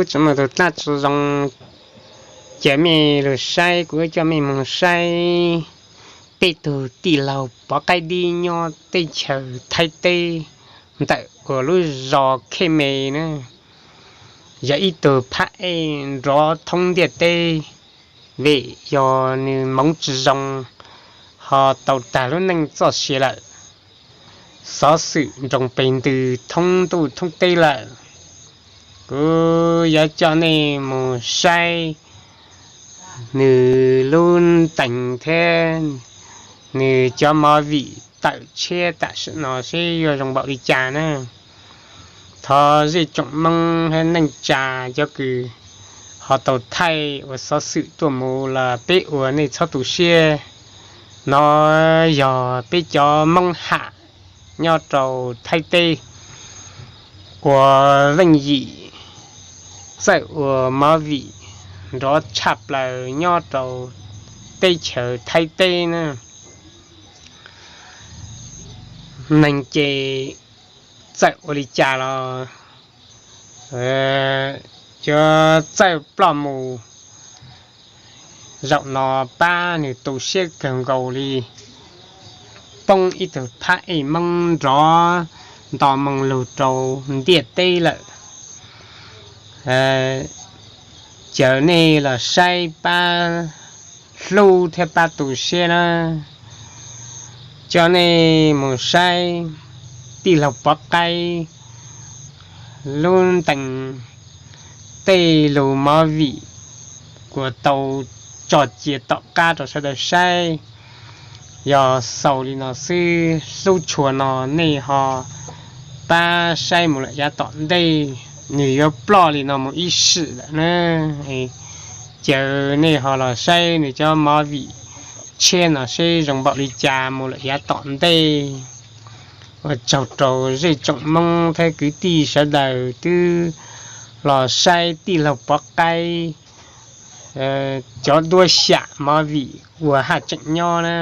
Tsis muaj tus dab tsi zoo, ces mej lug saib, kuv coj mej moog saib peb tug tij laug pov qaib dib nyob teb chaws Thaib teb ntawm uas lub zos Khej Me na, yog ib tug phab ej nrov thoob ntiaj teb, vim yog nws moov tsis zoo, ho tau tag lub neej txoj sia lawm. Xov xwm nroo pes ntws thoob ntuj thoob teb lawm. Kuv yuav coj nej mus saib nws lub ntees thiab nws cov movie tawm tshiab tam sim no seb yuav zoo npaum li cas na. Thov zej tsoom Moob hab neej tsa cov kws ho tau thaij ua xov xwm tuaj mus los peb ua nej txhob tu siab. No yog peb cov Moob Ham nyob rau Thaib teb uas Veej Yim txawj ua movie nrov tshaj plaws nyob rau teb chaws Thaib teb na. Neeg ces txawm ua li cas los yuav txawj ploj mus. Zaum no pab nws tu siab kawg nkaus li, poob ib tug phab ej Moob nrov nto moo lug rau ntiaj teb lawm. Caw nej los saib pab hlub thiab pab tu siab na. Coj nej mus saib tij laug Pov Qaib lub ntees tej lug movie kuas tau tso cia tom qab rau sawv daws saib. Yog xaus li no xwb, hlub tshua no nej ho pab saib mus lawm yav tom ntej, nws yuav ploj li no mus ib sim lawm na. Caw nej ho los saib nws cov movie tshiab no seb zoo npaum li cas mus lawm yav tom ntej. Ua tsaug rau zej tsoom Moob thiab kwv tij sawv daws twb los saib tij laug Pov Qaib cov duab xyam movie uas haj tseem nyob na.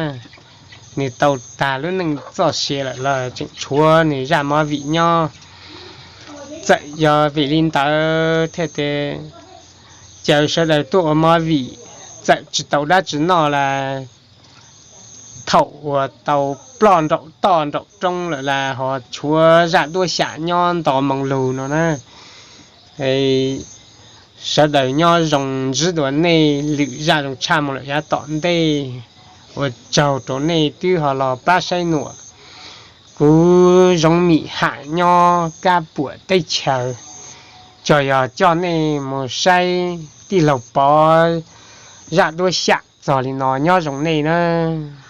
Nws tau tag lub neej txoj sia lawm los tseem tshuav nws zaj movie nyob. Txawm yog vim li ntawd thiaj caw sawv daws tuaj ua movie, txawm tsis tau dab tsi noj las, thaum uas tau ploj nraum toj nraum roob lawm las ho tshuav zaj duab xyam nyob nto moo lug no na. Sawv daws nyob zoo, ntsib dua nej lwm zaj zoo tshaj mus lawm yav tom ntej. Ua tsaug rau nej twb ho los pab saib nuam. Kuv Zoov Mim Ham nyob kab puam teb chaws, tsuas yog coj nej mus saib tij laug Pov zaj duab xyam txog li no, nyob zoo nej nawb.